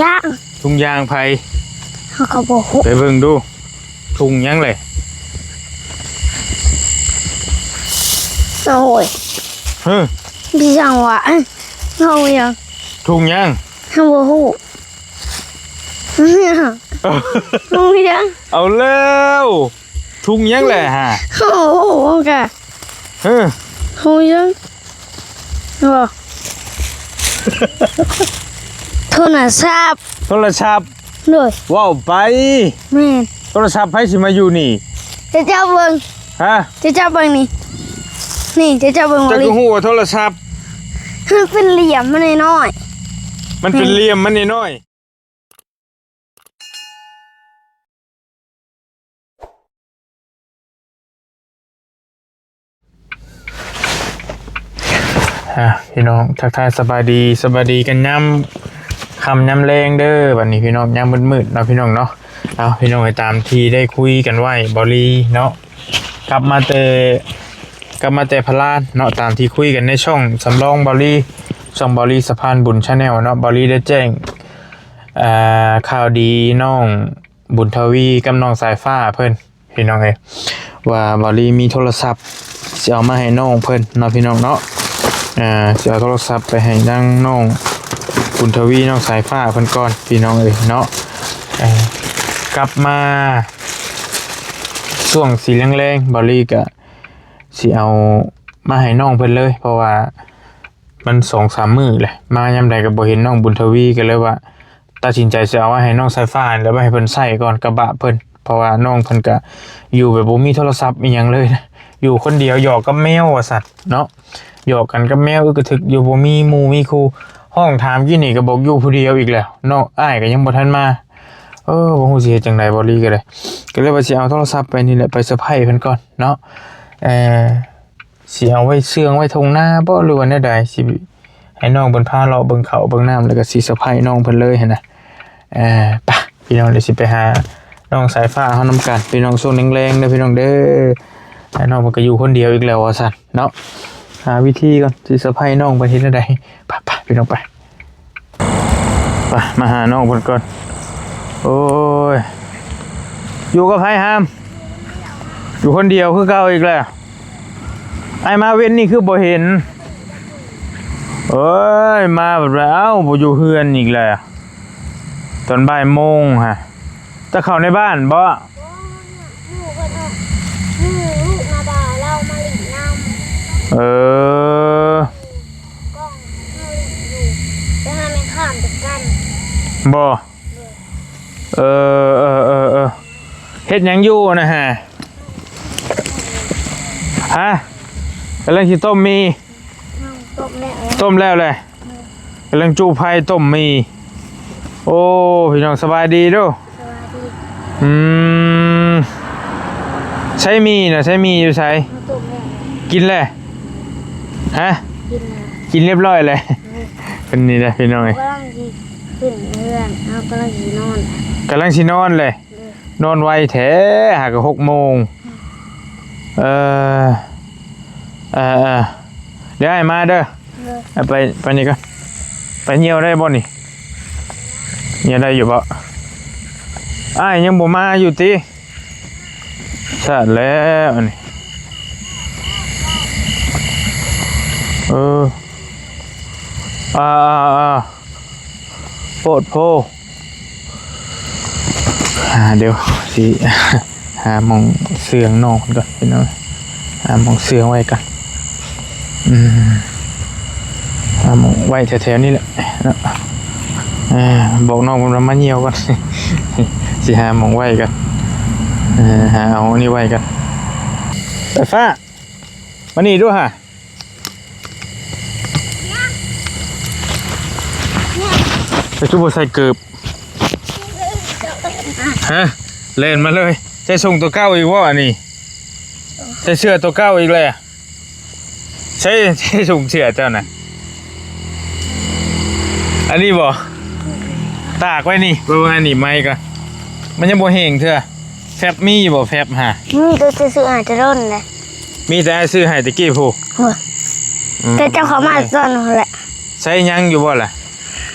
ຢ່າງ ທຸງຢາງໃຜ? ເຮົາກໍບໍ່ຮູ້ ໄປເບິ່ງດູ ທຸງຫຍັງແຫຼະ? ໂອ້ຍ ຮະ ພີ່ຊ່າງວ່າ ເຮົາຫຍັງ? ທຸງຫຍັງ? ເຮົາບໍ່ຮູ້ ທຸງຫຍັງ? ເອົາແລ້ວ ທຸງຫຍັງແຫຼະຫາ? ໂອ້ໂຫ ກະ ເອີ ໂຫ ຍັງ ບໍ່ ໂທລະສັບ ໂທລະສັບ ໂດຍ ເວົ້າໄປ ແມ່ນ ໂທລະສັບໃຜຊິມາຢູ່ນີ້? ເຈົ້າເບິ່ງ ຮະ ເຈົ້າເບິ່ງນີ້ ນີ້ ເຈົ້າເບິ່ງ ເຈົ້າຄືຮູ້ວ່າໂທລະສັບ ມັນເປັນຫຼ່ຽມມັນນ້ອຍໆ ມັນເປັນຫຼ່ຽມມັນນ້ອຍໆ. ອ່າ ພີ່ນ້ອງ ທັກທາຍສະບາຍດີ ສະບາຍດີກັນຍາມຄ່ຳຍາມແລງເດີ ບັດນີ້ພີ່ນ້ອງ ຍາມມືດໆເນາະ ພີ່ນ້ອງເນາະ. ເອົາ ພີ່ນ້ອງເອີຍ ຕາມທີ່ໄດ້ຄຸຍກັນໄວ້ ເບົາລີເນາະ ກັບມາແຕ່ ກັບມາແຕ່ພະລານເນາະ ຕາມທີ່ຄຸຍກັນໃນຊ່ອງສຳລອງເບົາລີ ຊ່ອງເບົາລີສະພານບຸນ Channel ເນາະ. ເບົາລີໄດ້ແຈ້ງ ອ່າ ຂ່າວດີນ້ອງບຸນທະວີກັບນ້ອງສາຍຟ້າເພິ່ນ ພີ່ນ້ອງເອີຍ ວ່າເບົາລີມີໂທລະສັບ ຊິເອົາມາໃຫ້ນ້ອງເພິ່ນເນາະ ພີ່ນ້ອງເນາະ. ອ່າ ຊິເອົາໂທລະສັບໄປໃຫ້ທາງນ້ອງບຸນທະວີ ນ້ອງສາຍຟ້າເພິ່ນກ່ອນ ພີ່ນ້ອງເອີຍເນາະ. ເອີ ກັບມາຊ່ວງສີແລງໆ ເບົາລີກະຊິເອົາມາໃຫ້ນ້ອງເພິ່ນເລີຍ ເພາະວ່າ ມັນສອງສາມມື້ແຫຼະ ມາຍາມໃດກໍບໍ່ເຫັນນ້ອງບຸນທະວີ ກໍເລີຍວ່າຕັດສິນໃຈຊິເອົາໄວ້ໃຫ້ນ້ອງສາຍຟ້າ ແລ້ວໄວ້ໃຫ້ເພິ່ນໃຊ້ກ່ອນ ກະບະເພິ່ນ ເພາະວ່ານ້ອງເພິ່ນກະຢູ່ແບບບໍ່ມີໂທລະສັບອີ່ຫຍັງເລີຍນະ ຢູ່ຄົນດຽວ ຫຍອກກັບແມວວ່າຊັ້ນເນາະ ຫຍອກກັນກັບແມວ ອຶກກະທຶກຢູ່ ບໍ່ມີໝູ່ມີຄູ່ ຮ້ອງຖາມກີ້ນີ້ກໍບອກຢູ່ຜູ້ດຽວອີກແລ້ວເນາະ ອ້າຍກໍຍັງບໍ່ທັນມາ. ເອີ ບໍ່ຮູ້ຊິເຮັດຈັ່ງໃດ ເບົາລີກໍໄດ້ ກໍເລີຍວ່າຊິເອົາໂທລະສັບໄປນີ້ແຫຼະ ໄປເຊີໄພເພິ່ນກ່ອນເນາະ ເອີ ຊິເອົາໄວ້ເຊື່ອງໄວ້ທົ່ງນາບໍ ຫຼືວ່າແນວໃດ ຊິໃຫ້ນ້ອງເພິ່ນພາເລາະເບິ່ງເຂົ້າເບິ່ງນ້ຳ ແລ້ວກໍຊິເຊີໄພນ້ອງເພິ່ນເລີຍຫັ້ນນະ. ເອີ ໄປ ພີ່ນ້ອງ ດຽວຊິໄປຫານ້ອງສາຍຟ້າເຮົານຳກັນ ພີ່ນ້ອງ. ຊ່ວງແລງໆເດີ ພີ່ນ້ອງເດີ ນ້ອງເພິ່ນກໍຢູ່ຄົນດຽວອີກແລ້ວວ່າຊັ້ນເນາະ ຫາວິທີກ່ອນ ຊິເຊີໄພນ້ອງເພິ່ນເຮັດແນວໃດ. ໄປໆ ພີ່ນ້ອງ ໄປ. ໄປ ມາຫານ້ອງເພິ່ນກ່ອນ. ໂອ້ຍ ຢູ່ກັບໃຜຫາມ? ຢູ່ຄົນດຽວຄືເກົ່າອີກແລ້ວ. ອ້າຍມາເວັນນີ້ຄືບໍ່ເຫັນ? ເອີຍ ມາບັດວ່າ ເອົ້າ ບໍ່ຢູ່ເຮືອນອີກແລ້ວ ຕອນບ່າຍໂມງຫະ. ຈະເຂົ້າໃນບ້ານບໍ? ບໍ່ ໝູ່ເພິ່ນເອົາ ໝູ່ລູກນາບ່າວລາວມາຫຼິ້ນນຳ. ເອີ ກ້ອງເຮົາຫຼິ້ນຢູ່ ໄປຫາແມ່ຄ້າມນຳກັນບໍ? ໂດຍ. ເອີ ເອີ ເອີ ເອີ ເຮັດຫຍັງຢູ່ນະຫະ? ຫະ? ກຳລັງຊິຕົ້ມໝີ່. ຕົ້ມແລ້ວ ຕົ້ມແລ້ວແຫຼະ. ກຳລັງຈູ່ໄຟຕົ້ມໝີ່. ໂອ້ ພີ່ນ້ອງ ສະບາຍດີເດີ້. ສະບາຍດີ. ອືມ ໃຊ້ໝີ່ນະ ໃຊ້ໝີ່ຢູ່ໃສ? ເຮົາຕົ້ມແລ້ວ. ກິນແລ້ວ? ຮະ? ກິນແລ້ວ. ກິນຮຽບຮ້ອຍແລ້ວ. ເອີ ເປັນນີ້ແຫຼະ ພີ່ນ້ອງເອີຍ. ກຳລັງຊິຂຶ້ນເຮືອນ ເຮົາກຳລັງຊິນອນ. ກຳລັງຊິນອນແຫຼະ. ເອີ ນອນໄວແທ້ ຫາກະຫົກໂມງ. ເອີ ເອີ ເອີ ດຽວອ້າຍມາເດີ້. ເອີ ໄປ ໄປນີ້ກ່ອນ. ໄປຍ່ຽວໄດ້ບໍ່ນີ້? ຍ່ຽວໄດ້ຢູ່ບໍ່? ອ້າຍຍັງບໍ່ມາຢູ່ຕິ? ຊາດແລ້ວອັນນີ້. ເອີ ອ່າ ໂພດໂພ. ອ່າ ດຽວຊິຫາໝ່ອງເຊື່ອງນ້ອງກ່ອນ ພີ່ນ້ອງ. ຫາໝ່ອງເຊື່ອງໄວ້ກ່ອນ. ອືມ ຫາໝ່ອງໄວ້ແຖວໆນີ້ແຫຼະເນາະ. ເອີ ບອກນ້ອງເພິ່ນວ່າມາຍ່ຽວກ່ອນ. ຊິຫາໝ່ອງໄວ້ກ່ອນ. ເອີ ຫາເອົາອັນນີ້ໄວ້ກ່ອນ. ໄຟຟ້າ ມານີ້ດູຫະ. ເຈົ້າຄືບໍ່ໃສ່ເກີບ? ຮະ? ແລ່ນມາເລີຍ. ໃສ່ສົ້ງຕົວເກົ່າອີກບໍ່ອັນນີ້? ໃສ່ເສື້ອຕົວເກົ່າອີກແລ້ວ. ໃສ່ ໃສ່ຖົງເສື້ອເຈົ້ານະ. ອັນນີ້ບໍ່? ຕາກໄວ້ນີ້ ເບິ່ງອັນນີ້ໃໝ່ກະ ມັນຍັງບໍ່ແຫ້ງເທື່ອ. ແຟັບມີຢູ່ບໍ່ ແຟັບຫາ? ມີ ແຕ່ຊື້ໃຫ້ແຕ່ດົນແຫຼະ. ມີແຕ່ອ້າຍຊື້ໃຫ້ແຕ່ກີ້ພຸ້ນ. ໂອ້ຍ ອືມ ແຕ່ເຈົ້າເຂົ້າມາຕອນນັ້ນແຫຼະ. ໃຊ້ຍັງຢູ່ບໍ່ລະ?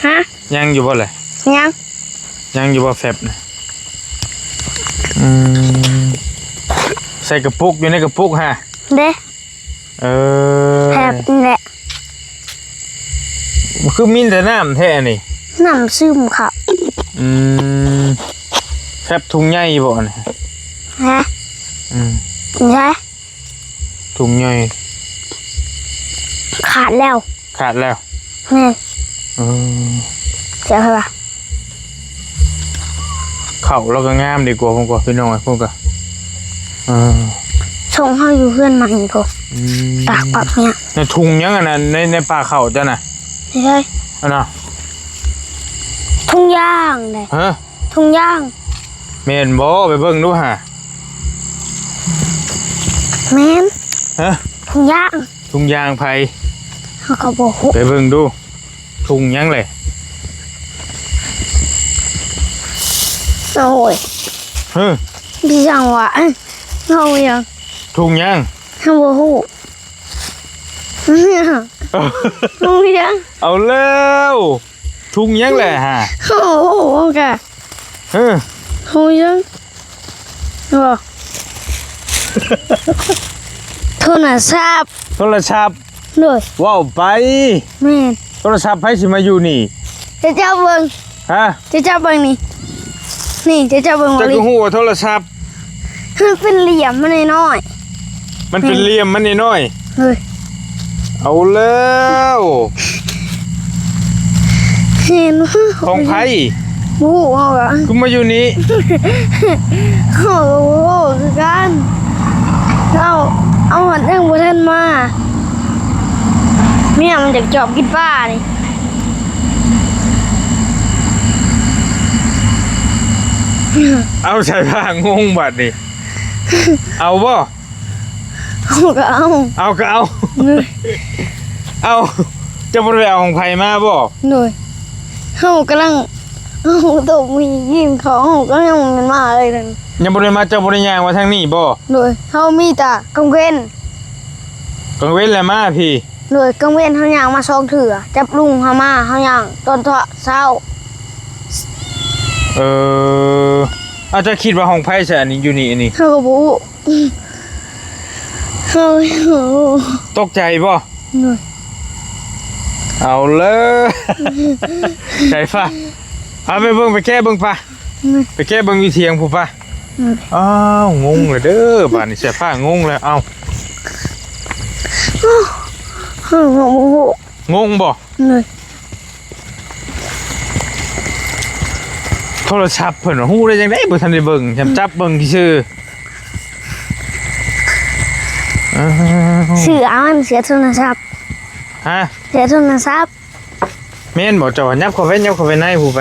ຮະ? ຍັງຢູ່ບໍ່ລະ? ຍັງ ຍັງຢູ່ບໍ່ແຟັບນະ? ອືມ ໃສ່ກະປຸກ ຢູ່ໃນກະປຸກຫະ? ເດ້ ເອີ ແຟັບນີ້ແຫຼະ ຄືມີແຕ່ນ້ຳແທ້ນີ້ ນ້ຳຊຶມເຂົ້າ ອືມ ແຟັບທຸງໃຫຍ່ບໍ່ນີ້? ຮະ ອືມ ໃຫຍ່ ທຸງໃຫຍ່ ຂາດແລ້ວ ຂາດແລ້ວ ແມ່ນ ເອີ ເສຍເທົ່າໃດ? ເຂົ້າລາວກໍງາມດີກວ່າ ເບິ່ງກວ່າ ພີ່ນ້ອງເອີຍ ເບິ່ງກວ່າ ເອີ ສົ່ງເຮົາຢູ່ເຮືອນໃໝ່ພຸ້ນ ອືມ ຕາກປັບເມຍ ໃນທຸງຫຍັງອັນນັ້ນ ໃນ ໃນປ່າເຂົ້າເຈົ້ານະ? ໃຊ່ ອັນນະ ທຸງຢາງເດ້ ຮະ? ທຸງຢາງ ແມ່ນບໍ່? ໄປເບິ່ງດູຫາ ແມ່ນ ຮະ? ທຸງຢາງ ທຸງຢາງໃຜ? ເຮົາກໍບໍ່ຮູ້ ໄປເບິ່ງດູ ທຸງຫຍັງແຫຼະ? ໂອ້ຍ ຮະ? ພີ່ຊ່າງວ່າ ເຮົາຫຍັງ ທຸງຫຍັງ? ເຮົາບໍ່ຮູ້ ເຮົາຫຍັງ? ເອົາແລ້ວ ທຸງຫຍັງແຫຼະຫາ? ໂອ້ໂຫ ກະ ເອີ ໂຫ ຍັງ ບໍ່ ໂທລະສັບ ໂທລະສັບ ໂດຍ ເວົ້າໄປ ແມ່ນ ໂທລະສັບໃຜຊິມາຢູ່ນີ້? ເຈົ້າເບິ່ງ ຮະ? ເຈົ້າເບິ່ງນີ້ ນີ້ ເຈົ້າເບິ່ງ ເຈົ້າກໍຮູ້ວ່າໂທລະສັບ ມັນເປັນຫຼ່ຽມມັນນ້ອຍໆ ມັນເປັນ ແມ່ນ ຫຼ່ຽມມັນນ້ອຍໆ ເຮີ້ຍ ເອົາແລ້ວ ເຫັນ ຂອງໃຜ? ບໍ່ຮູ້ ເຮົາກໍ ຄືມາຢູ່ນີ້? ເຮົາກໍບໍ່ຮູ້ຄືກັນ ເອົາ ເອົາ ມັນຍັງບໍ່ທັນມາ ເມຍມັນຢາກຈອບກິນປານີ້. ເອົາ ສາຍຟ້າງົງບາດນີ້ ເອົາບໍ່? ເອົາກໍເອົາ ເອົາກໍເອົາ ໂດຍ ເອົາ ເຈົ້າບໍ່ໄດ້ເອົາຂອງໃຜມາບໍ່? ໂດຍ ເຮົາກຳລັງ ເຮົາຕົກມີກິນເຂົ້າ ເຮົາກໍຍັງບໍ່ໄດ້ມາເລີຍ ຍັງບໍ່ໄດ້ມາ ເຈົ້າບໍ່ໄດ້ຍ່າງມາທາງນີ້ບໍ່? ໂດຍ ເຮົາມີແຕ່ກາງເວັນ ກາງເວັນແລ້ວມາພີ້. ໂດຍ ກາງເວັນເຮົາຍ່າງມາສອງເທື່ອ ຈັບລຸງເຮົາມາ ເຮົາຍ່າງຕອນເຊົ້າ. ເອີ ອາ ເຈົ້າຄິດວ່າຂອງໃຜຊະ ອັນນີ້ ຢູ່ນີ້ ອັນນີ້? ເຮົາກໍບໍ່ຮູ້ ເຮົາ ຕົກໃຈບໍ່? ໂດຍ ເອົາເລີຍ ໃຈຟ້າ ເອົາໄປເບິ່ງ ໄປແກະເບິ່ງປະ. ອືມ ໄປແກະເບິ່ງຢູ່ຖຽງພຸ້ນປະ. ອືມ ອ້າວ ງົງແລ້ວເດີ ບາດນີ້ສາຍຟ້າງົງແລ້ວ. ເອົ້າ ງົງບໍ່? ໂດຍ ໂທລະສັບເພິ່ນວ່າຮູ້ໄດ້ຈັ່ງໃດ ບໍ່ທັນໄດ້ເບິ່ງ ຈັບເບິ່ງຊື່ໆ. ອ້າວ ເສືອມັນ ເສືອໂທລະສັບ. ຮະ? ເສືອໂທລະສັບ. ແມ່ນບໍ່? ເຈົ້າຫຍັບເຂົ້າໄປ ຫຍັບເຂົ້າໄປໃນພຸ້ນໄປ.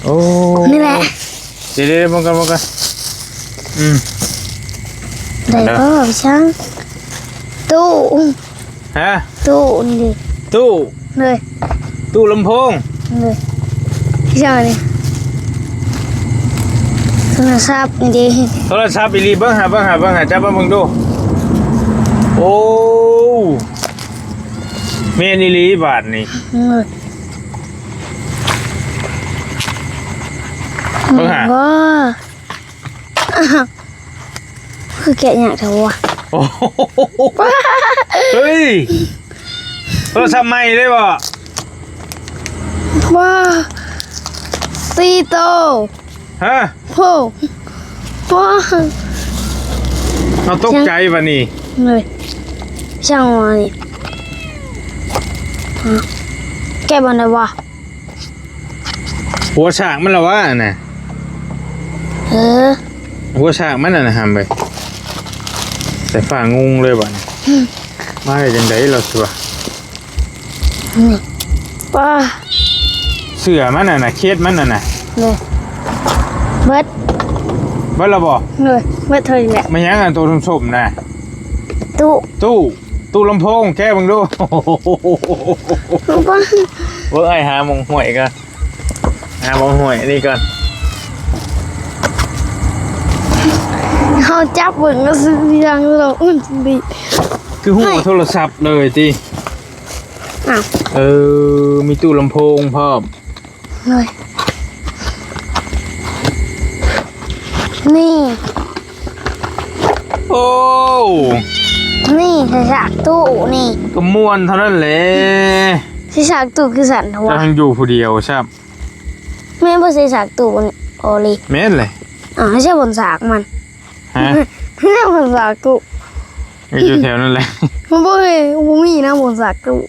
ໂອ້ ນີ້ແຫຼະ ເດີໆ ເບິ່ງກ່ອນ ເບິ່ງກ່ອນ. ອືມ ໄດ້ບໍ່ ໄດ້ ພີ່ຊ່າງ? ຕູ້ ຮະ? ຕູ້ນີ້ ຕູ້ ໂດຍ ຕູ້ລຳໂພງ ໂດຍ ພີ່ຊ່າງນີ້ ໂທລະສັບນີ້ເດ ໂທລະສັບອີ່ຫຼີ. ເບິ່ງຫາ ເບິ່ງຫາ ເບິ່ງຫາ ຈັບມາເບິ່ງດູ. ໂອ້ ແມ່ນອີ່ຫຼີບາດນີ້. ເອີ ເບິ່ງຫາ ບໍ່ ຄືແກະຍາກແທ້ວະ. ໂອ້ໂຫ ເຮີ້ຍ ໂທລະສັບໃໝ່ເລີຍບໍ່? ວ້າ ສີ່ໂຕ. ຮະ? ໂພ ວ້າ ເຮົາຕົກໃຈບາດນີ້ ເລີຍ ຊ່າງວ່ານີ້ ແກະບໍ່ໄດ້ວະ. ຫົວສາກມັນລະວະນະ. ເອີ ຫົວສາກມັນນະ ຫຳເອີຍ. ສາຍຟ້າງົງເລີຍບາດນີ້ ມາໄດ້ຈັ່ງໃດລາວຊິວະ. ນີ້ ປ້າ ເສື້ອມັນຫັ້ນນະ ເຄສມັນຫັ້ນນະ ເລີຍ ເບິດ ເບິດລະບໍ່? ເລີຍ ເບິດເທົ່ານີ້ແຫຼະ. ແມ່ນຫຍັງອັນໂຕສົ້ມໆນະ? ຕູ້ ຕູ້ ຕູ້ລຳໂພງ ແກະເບິ່ງດູ. ເບິ່ງ ເບິ່ງ ອ້າຍຫາໝ່ອງຫ້ອຍກ່ອນ ຫາໝ່ອງຫ້ອຍນີ້ກ່ອນ. ເຮົາຈັບເບິ່ງກໍຊື່ຢ່າງລະ ອືມ ດີ ຄືຮູ້ວ່າໂທລະສັບເລີຍຕິ. ອ້າວ ເອີ ມີຕູ້ລຳໂພງພ້ອມ. ເຮີ້ຍ ນີ້ ໂອ້ ນີ້ ໃສ່ສາກຕູ້ນີ້ ກໍມ່ວນເທົ່ານັ້ນແຫຼະ ໃສ່ສາກຕູ້ຄືສັນເທາະ ເຈົ້າ ວະ ທັງຢູ່ຜູ້ດຽວຊ້ຳ ແມ່ນບໍ່ໃສ່ສາກຕູ້ນີ້ ອໍລີ ແມ່ນແຫຼະ ອ້າວ ໃສ່ບ່ອນສາກມັນ ຮະ ໃສ່ບ່ອນສາກຕູ້ ມີຢູ່ແຖວນັ້ນແຫຼະ ມັນບໍ່ເຄີຍ ບໍ່ມີນະບ່ອນສາກຕູ້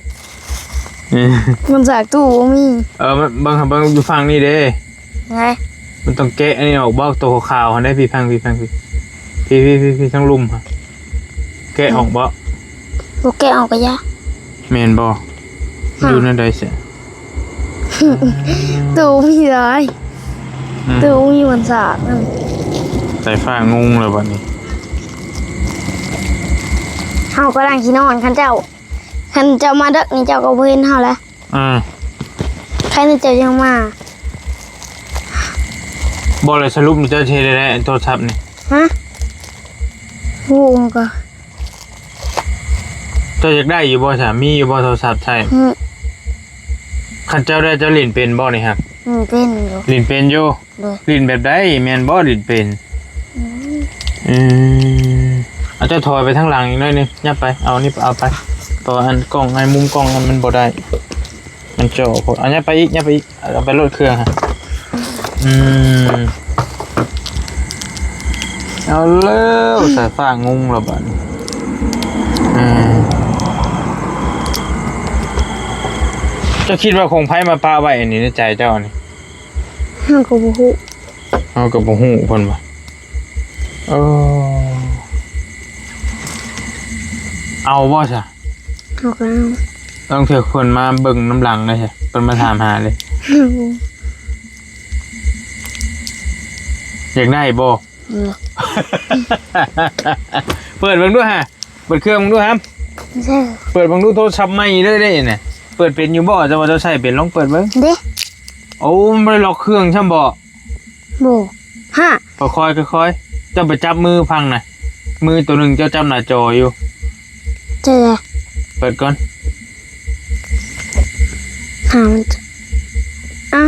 ເອີ ບ່ອນສາກຕູ້ບໍ່ມີ ເອີ ເບິ່ງ ເບິ່ງຢູ່ຝັ່ງນີ້ເດ້ ໄງ ມັນຕ້ອງແກະອັນນີ້ອອກບໍ່ ໂຕຂາວໆຫັ້ນເດ້ ພີ້ຟັງ ພີ້ຟັງ ພີ້ ພີ້ ພີ້ ທາງລຸ່ມຫັ້ນ ແກະອອກບໍ່? ບໍ່ແກະອອກກະຢ່າ ແມ່ນບໍ່? ຮະ ຢູ່ແນວໃດຊະ? ໂຕມີຫຼາຍ ອືມ ໂຕມີວັນສາກນັ້ນ ສາຍຟ້າງຸ່ງແລ້ວບັດນີ້ ເຮົາກຳລັງຊິນອນ ຄັນເຈົ້າ ຄັນເຈົ້າມາເດິກນີ້ເຈົ້າກໍບໍ່ເຫັນເຮົາແລ້ວ ອ່າ ໃຄແມ່ນເຈົ້າຍັງມາ ບໍ່ ແລ້ວສະຫຼຸບເຈົ້າຊິເຮັດແນວໃດໂທລະສັບນີ້? ຮະ ໂອ້ ມັນກໍ ເຈົ້າຢາກໄດ້ຢູ່ບໍ່ຊະ? ມີຢູ່ບໍ່ໂທລະສັບໃຊ້? ອືມ ຄັນເຈົ້າໄດ້ ເຈົ້າຫຼິ້ນເປັນບໍ່ນີ້ຮະ? ອືມ ເປັນຢູ່ ຫຼິ້ນເປັນຢູ່ ໂດຍ ຫຼິ້ນແບບໃດ? ແມ່ນບໍ່ຫຼິ້ນເປັນ? ອືມ ອືມ ເອົາ ເຈົ້າຖອຍໄປທາງຫຼັງອີກໜ້ອຍໜຶ່ງ ຫຍັບໄປ ເອົານີ້ເອົາໄປ ເພາະວ່າອັນກ້ອງ ໃນມຸມກ້ອງນັ້ນມັນບໍ່ໄດ້ ມັນຈໍໂພດ ເອົາ ຫຍັບໄປອີກ ຫຍັບໄປອີກ ເອົາໄປໂລດເຄື່ອງຫັ້ນ ອືມ ເອົາແລ້ວ ສາຍຟ້າງຸ່ງແລ້ວບັດນີ້ ອືມ ເຈົ້າຄິດວ່າຂອງໃຜມາປະໄວ້ອັນນີ້ໃນໃຈເຈົ້ານີ້? ເຮົາກໍບໍ່ຮູ້ ເຮົາກໍບໍ່ຮູ້ເພິ່ນວ່າ ເອີ ເອົາບໍ່ຊະ? ເຮົາກໍເອົາ ລາງເທື່ອເພິ່ນມາເບິ່ງນຳຫຼັງເດ້ ເພິ່ນມາຖາມຫາເດ້ ຢາກໄດ້ບໍ່? ເອີ ເປີດເບິ່ງດູຫາ ເປີດເຄື່ອງເບິ່ງດູຫາ ເປີດເບິ່ງດູ ໂທລະສັບໃໝ່ເລີຍເດ້ນະ ເປີດເປັນຢູ່ບໍ່? ເຈົ້າວ່າເຈົ້າໃຊ້ເປັນ ລອງເປີດເບິ່ງເດ້ ໂອ້ ມັນບໍ່ໄດ້ລັອກເຄື່ອງຊ້ຳບໍ່? ບໍ່ ຮະ ຄ່ອຍໆ ຄ່ອຍໆ ເຈົ້າໄປຈັບມືພັງນະ ມືໂຕໜຶ່ງເຈົ້າຈັບໜ້າຈໍຢູ່ ເຈົ້າ ເປີດກ່ອນ ຫາມັນ ເອົ້າ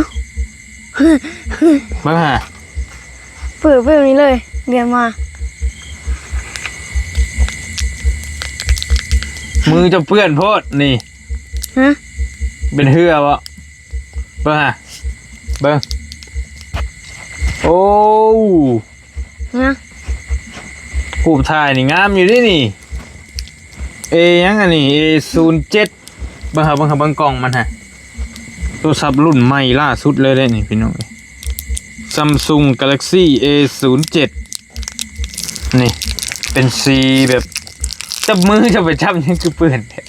ເບິ່ງຫາ ເປີດແບບນີ້ເລີຍ ລຽນມາ ມືເຈົ້າເປື້ອນໂພດນີ້ ຮະ ເປັນເຫື່ອບໍ່? ເບິ່ງຫາ ເບິ່ງ ໂອ້ ຫຍັງ ຮູບຖ່າຍນີ້ງາມຢູ່ເດ້ນີ້ ເອ ຫຍັງອັນນີ້ ເອ ສູນເຈັດ ເບິ່ງຫາ ເບິ່ງຫາ ເບິ່ງກ່ອງມັນຫາ ໂທລະສັບລຸ້ນໃໝ່ລ່າສຸດເລີຍເດ້ນີ້ພີ່ນ້ອງເອີຍ Samsung Galaxy ເອ ສູນເຈັດ ນີ້ ເປັນສີແບບ ຈັບມື ເຈົ້າໄປຈັບຫຍັງຄືເປື້ອນແທ້?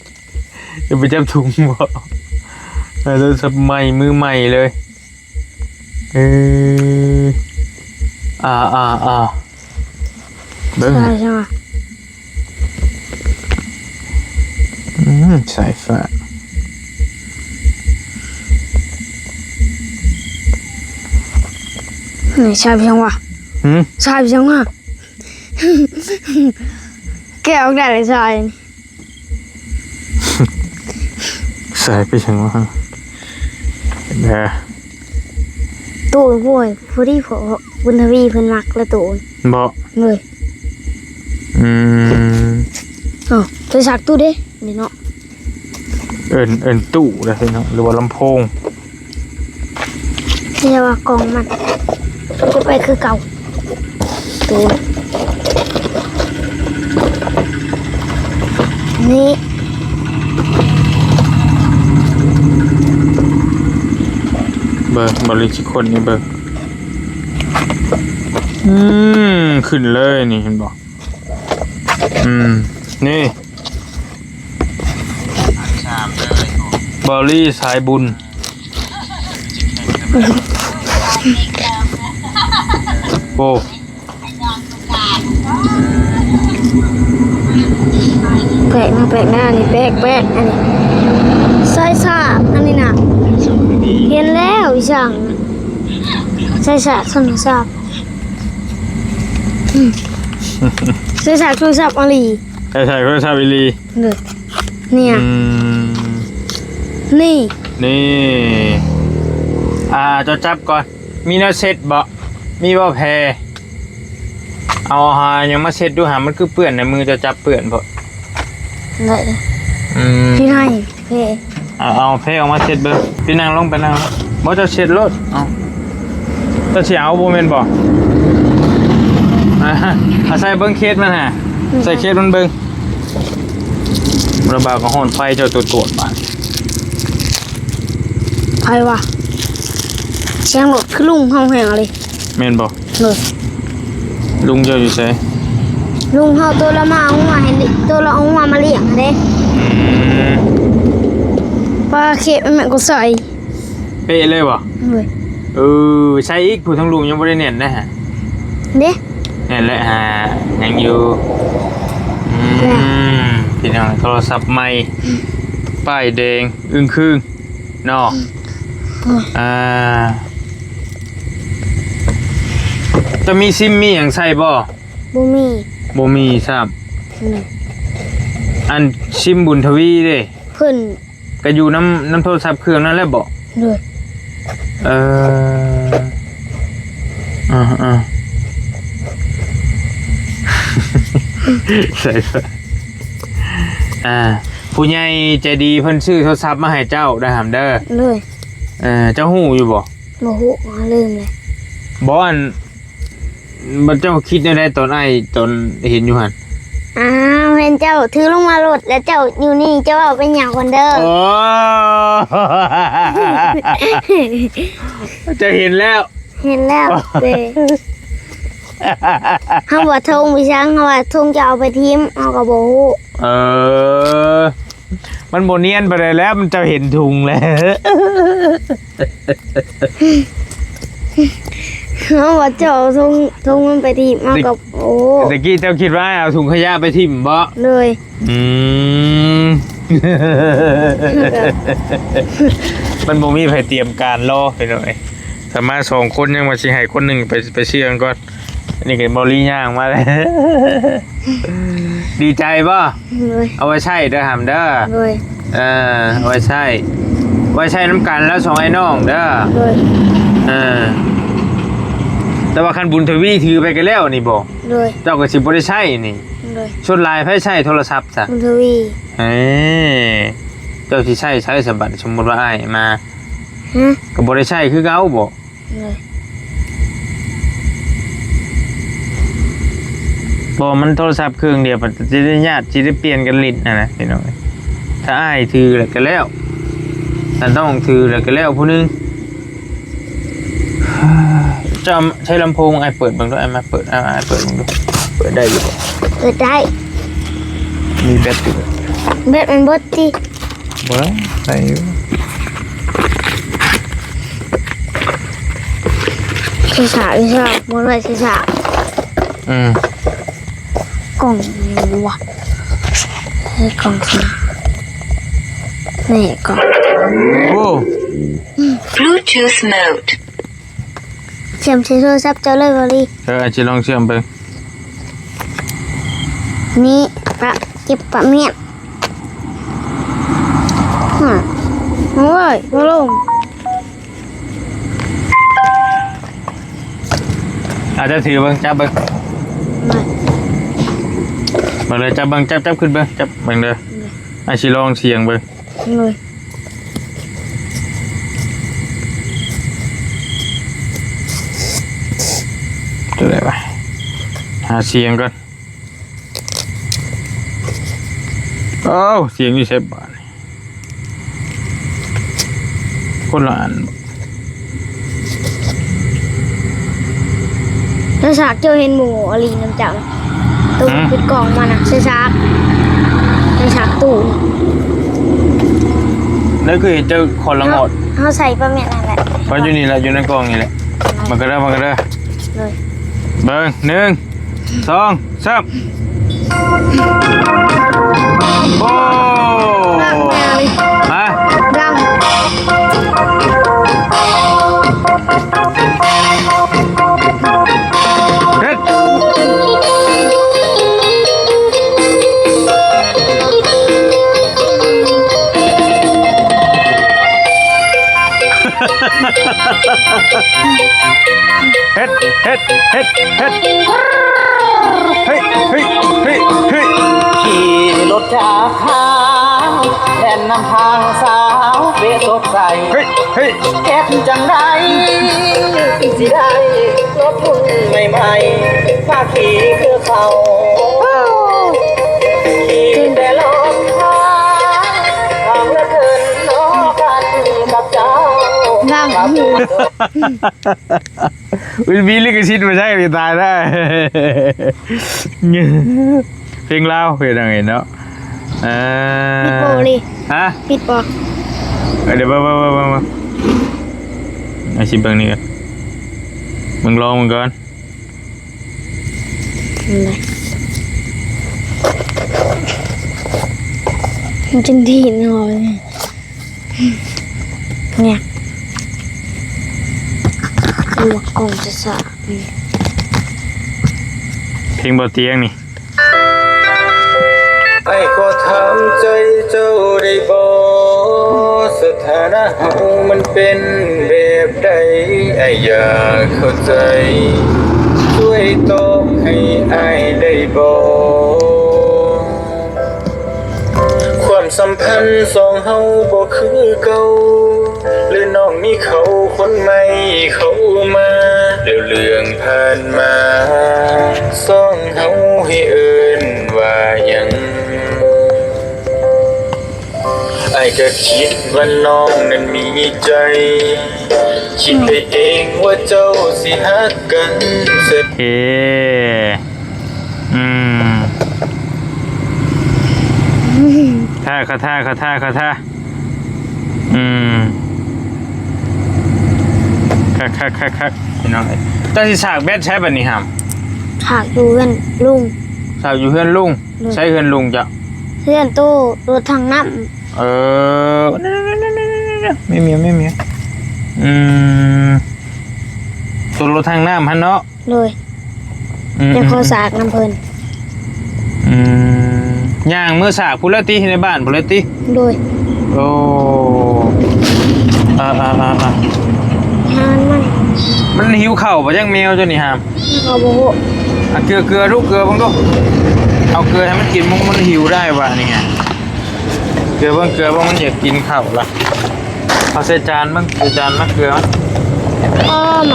ຈະໄປຈັບຖົງບໍ່? ເອີ ໂທລະສັບໃໝ່ ມືໃໝ່ເລີຍ ເອີ ອ່າ ອ່າ ອ່າ ເບິ່ງ ສາຍຫຍັງວະ? ອືມ ສາຍຟ້າ ນີ້ ສາຍຫຍັງວະ? ຫື? ສາຍຫຍັງວະ? ແກະອອກໄດ້ເລີຍສາຍນີ້ ສາຍໄປຫຍັງວະ? ເດີ ໂຕໂອ້ຍ ພໍດີພໍ ບຸນທະວີເພິ່ນມັກລະໂຕ ເບາະ ເລີຍ ອືມ ເອົາ ໄປສາກຕູ້ເດ້ ນີ້ເນາະ ເອີ້ນ ເອີ້ນຕູ້ເດ້ເນາະ ຫຼືວ່າລຳໂພງ ແຕ່ວ່າກ່ອງມັນ ເກັບໄວ້ຄືເກົ່າ ໂຕນີ້ ເບິ່ງ ບໍ່ລິຊິຄົນນີ້ເບິ່ງ ອືມ ຂຶ້ນເລີຍນີ້ ເຫັນບໍ່? ອືມ ນີ້ ບາວລີສາຍບຸນ ໂອ້ ແປກນະ ແປກນະ ອັນນີ້ແປກ ແປກ ອັນນີ້ ສາຍສາກ ອັນນີ້ນະ ເຫັນແລ້ວ ອີ່ຫຍັງ ສາຍສາກ ໂທລະສັບ ອືມ ໃສ່ສາກໂທລະສັບອີ່ຫຼີ ໃສ່ສາກໂທລະສັບອີ່ຫຼີ ເດີ ນີ້ ອືມ ນີ້ ນີ້ ນີ້ ອ່າ ເຈົ້າຈັບກ່ອນ ມີແນວເຊັດບໍ່? ມີບໍ່ແພ? ເອົາຫາຫຍັງມາເຊັດດູຫາ ມັນຄືເປື້ອນໃນມື ເຈົ້າຈັບເປື້ອນໂພດ. ໄດ້ ອືມ ຢູ່ໃນແພ. ເອົາ ເອົາແພອອກມາເຊັດເບິ່ງ. ໄປນັ່ງລົງ ໄປນັ່ງລົງ. ບໍ່ ເຈົ້າເຊັດໂລດ. ເອົາ ເຈົ້າຊິເອົາບໍ່ແມ່ນບໍ່? ອ່າ ເອົາໃສ່ເບິ່ງເຄສມັນຫາ ອືມ ໃສ່ເຄສມັນເບິ່ງ. ລະບາກກໍຮ້ອນໄຟເຈົ້າຕົວໂຕດບາດ. ໃຜວະ? ສຽງລົດຄືລຸງເຮົາແຮງເລີຍ. ແມ່ນບໍ່? ໂດຍ. ລຸງເຈົ້າຢູ່ໃສ? ລຸງເຮົາໂຕລະມາເອົາງົວໃຫ້ ໂຕລະເອົາງົວມາລ້ຽງຫັ້ນເດ້. ອືມ ປາເຄະແມ່ນກໍໃສ່ ເປະເລີຍບໍ່? ໂດຍ. ເອີ ໃສ່ອີກ ຜູ້ທາງລຸ່ມຍັງບໍ່ໄດ້ແໜ້ນນະ. ເດ້ ແໜ້ນແຫຼະຫາ ຍັງຢູ່. ອືມ ແລ້ວ ພີ່ນ້ອງ ໂທລະສັບໃໝ່ ປ້າຍແດງ ອຶ້ງຄຶງເນາະ. ໂດຍ. ອ່າ ຈະມີຊິມມີຫຍັງໃສ່ບໍ່? ບໍ່ມີ ບໍ່ມີຊ້ຳ. ອືມ ອັນຊິມບຸນທະວີເດ້? ເພິ່ນ ກໍຢູ່ນຳ ນຳໂທລະສັບເຄື່ອງນັ້ນແຫຼະບໍ? ໂດຍ. ເອີ ອ່າ ອ່າ ໃສ່ ອ່າ ຜູ້ໃຫຍ່ໃຈດີເພິ່ນຊື້ໂທລະສັບມາໃຫ້ເຈົ້າໄດ້ຫຳເດີ. ໂດຍ. ເອີ ເຈົ້າຮູ້ຢູ່ບໍ່? ບໍ່ຮູ້ ລືມແລ້ວ. ບໍ່ ອັນ ບັດເຈົ້າຄິດແນວໃດຕອນອ້າຍ ຕອນເຫັນຢູ່ຫັ້ນ? ອ້າວ ເຫັນເຈົ້າຖືລົງມາໂລດ ແລ້ວເຈົ້າຢູ່ນີ້ ເຈົ້າເວົ້າເປັນຫຍັງຄົນເດີ? ໂອ້ ເຈົ້າເຫັນແລ້ວ? ເຫັນແລ້ວເດ້. ເຮົາວ່າຖົງໄປຊັງ ເຮົາວ່າຖົງຈະເອົາໄປຖິ້ມ ເຮົາກໍບໍ່ຮູ້. ເອີ ມັນບໍ່ນຽນປານໃດແລ້ວ ມັນ ເຈົ້າເຫັນຖົງແລ້ວ. ເຮົາວ່າເຈົ້າເອົາຖົງ ຖົງມັນໄປຖິ້ມ ເຮົາກໍ ໂອ້ ຕະກີ້ເຈົ້າຄິດວ່າເອົາຖົງຂະຫຍະໄປຖິ້ມບໍ? ໂດຍ. ອືມ ມັນບໍ່ມີໃຜຕຽມການລໍ ພີ່ນ້ອງເອີຍ. ຖ້າມາສອງຄົນຍັງວ່າຊິໃຫ້ຄົນໜຶ່ງໄປ ໄປເຊື່ອງກ່ອນ. ອັນນີ້ກໍບໍ່ລີຍ່າງມາເລີຍ. ດີໃຈບໍ່? ໂດຍ. ເອົາໄວ້ໃຊ້ເດີຫຳເດີ. ໂດຍ. ເອີ ເອົາໄວ້ໃຊ້ ໄວ້ໃຊ້ນຳກັນແລ້ວສອງອ້າຍນ້ອງເດີ. ໂດຍ. ເອີ ແຕ່ວ່າຄັນບຸນທະວີຖືໄປກໍແລ້ວນີ້ບໍ? ໂດຍ. ເຈົ້າກໍຊິບໍ່ໄດ້ໃຊ້ນີ້. ໂດຍ. ສ່ວນຫຼາຍໃຜໃຊ້ໂທລະສັບຊະ? ບຸນທະວີ. ເອີ ເຈົ້າຊິໃຊ້ໃສສະບັດ ສົມມຸດວ່າອ້າຍມາ? ຮະ? ກໍບໍ່ໄດ້ໃຊ້ຄືເກົ່າບໍ? ໂດຍ. ບໍ່ ມັນໂທລະສັບເຄື່ອງດຽວ ມັນຈະໄດ້ຍາດ ຊິໄດ້ປ່ຽນກັນຫຼິ້ນຫັ້ນນະ ພີ່ນ້ອງເອີຍ. ຖ້າອ້າຍຖືແລ້ວກໍແລ້ວ ຖ້ານ້ອງຖືແລ້ວກໍແລ້ວຜູ້ໜຶ່ງ. ເຈົ້າໃຊ້ລຳໂພງ ອ້າຍເປີດເບິ່ງດູ ອ້າຍມາເປີດ ອ້າຍເປີດເບິ່ງດູ ເປີດໄດ້ຢູ່ບໍ່? ເປີດໄດ້. ມີແບັດຢູ່ບໍ່? ແບັດມັນເບິດຕິ. ບໍ່ໄດ້ ໄດ້ຢູ່. ຊ້າໆ ຊ້າໆ ບໍ່ໄດ້ຊ້າໆ. ອືມ ກ່ອງຫຍັງວະ? ໃສ່ກ່ອງຊິ ນີ້ກ່ອງ. ໂອ້ Bluetooth mode. ເຊື່ອມໃສ່ໂທລະສັບເຈົ້າເລີຍບໍລີ? ເອີ ອາດຊິລອງເຊື່ອມເບິ່ງ. ນີ້ປະ ເກັບປະມຽນ. ໂອ້ຍ ບໍ່ລົງ. ອາດຈະຖືເບິ່ງ ຈັບເບິ່ງ. ມາເລີຍ ຈັບເບິ່ງ ຈັບ ຈັບຂຶ້ນເບິ່ງ ຈັບເບິ່ງເດີ. ອາດຊິລອງສຽງເບິ່ງ. ໂດຍ. ຕົວໃດວະ? ຫາສຽງກ່ອນ. ເອົ້າ ສຽງຢູ່ໃສບາດນີ້? ຄົນລະອັນ. ແລ້ວສາກເຈົ້າເຫັນໝູ່ອາລີນຳເຈົ້າ ໂຕ ຮະ? ປິດກ້ອງມານະ ໃສ່ສາກ ໃສ່ສາກຕູ້ນີ້. ແລ້ວຄືເຫັນເຈົ້າຄົນລະງອດ? ເຮົາ ເຮົາໃສ່ປະແມ່ນນັ້ນແຫຼະ ເພາະຢູ່ນີ້ແຫຼະ ຢູ່ໃນກ້ອງນີ້ແຫຼະ. ມາກໍເດີ ມາກໍເດີ. ໂດຍ. ເບິ່ງ ໜຶ່ງ ສອງ ສາມ. ໂອ້ ຮະ? ດັງ. ເຮັດ. ເ ເຮັດ ເຮັດ ເຮັດ ເຮັດ ເຮີ້ຍ ເຮີ້ຍ ເຮີ້ຍ ເຮີ້ຍ ຂີ່ລົດຈັກຫາງ ແລ່ນນຳທາງສາວເວສົດໃສ ເຮີ້ຍ ເຮີ້ຍ ເຮັດຈັ່ງໃດ ຊິໄດ້ລົດຮຸ່ນໃໝ່ໆ ມາຂີ່ຄືເຂົາ ຂີ່ແຕ່ລົດທາງ ທາງລະເທີນນອກັນກັບເຈົ້າ ນັ່ງຢູ່ ອຸຍ ມີລິຂະສິດມາໃຊ້ນີ້ຕາຍແລ້ວ ເພງລາວເປັນຫຍັງນີ້ເນາະ ເອີ ປິດບໍ່ນີ້ ຮະ ປິດບໍ່ ເອີ ດຽວເບິ່ງ ເບິ່ງ ເບິ່ງ ເບິ່ງ ເບິ່ງ ເອົາຊິເບິ່ງນີ້ກ່ອນ ເບິ່ງລອງເບິ່ງກ່ອນ ມັນຈັ່ງດີເນາະ. ແງະ ລວກກ່ອນຊະຊະ ເພງບໍ່ຕຽງນີ້ ອ້າຍຂໍຖາມໃຈເຈົ້າໄດ້ບໍ່ ສະຖານະເຮົາມັນເປັນແບບໃດ ອ້າຍຢາກເຂົ້າໃຈ ຊ່ວຍຕອບໃຫ້ອ້າຍໄດ້ບໍ່? ຄວາມສຳພັນສອງເຮົາບໍ່ຄືເກົ່າ ຫຼືນ້ອງມີເຂົາຄົນໃໝ່ເຂົ້າມາ ແລ້ວເລື່ອງຜ່ານມາສອງເຮົາໃຫ້ເອີ້ນວ່າຫຍັງ? ອ້າຍກະຄິດວ່ານ້ອງນັ້ນມີໃຈ ຄິດໄປເອງວ່າເຈົ້າຊິຮັກກັນແທ້ ເອີ ອືມ ທ່າ ຄາຖາ ຄາຖາ ຄາຖາ ອືມ ຄັກໆໆໆ ພີ່ນ້ອງເອີຍ ເຈົ້າຊິສາກແບັດໃສບັດນີ້ຫຳ? ສາກຢູ່ເຮືອນລຸງ ສາກຢູ່ເຮືອນລຸງ ໂດຍ ໃສເຮືອນລຸງເຈົ້າ? ເຮືອນໂຕລົດຖັງນ້ຳ ເອີ ແມ່ນໆ ອືມ ໂຕລົດຖັງນ້ຳຫັ້ນເນາະ ໂດຍ ອືມ ແຕ່ຂໍສາກນຳເພິ່ນ ອືມ ຍ່າງເມືອສາກພຸ້ນແຫຼະຕິ ໃນບ້ານພຸ້ນແຫຼະຕິ ໂດຍ ໂອ້ ອາໆໆໆ ຫາມັນ ມັນຫິວເຂົ້າບໍ່ຈັກແມວເຈົ້ານີ້ຫາ ເຂົາບໍ່ຮູ້ ອາ ເກືອ ເກືອດູ ເກືອເບິ່ງດູ ເອົາເກືອໃຫ້ມັນກິນ ມັນ ມັນຫິວໄດ້ຫວານີ້ ເກືອເບິ່ງ ເກືອເບິ່ງ ມັນຢາກກິນເຂົ້າລະ ເອົາໃສ່ຈານເບິ່ງ ໃສ່ຈານມາ ເກືອມັນ ອ້ອມ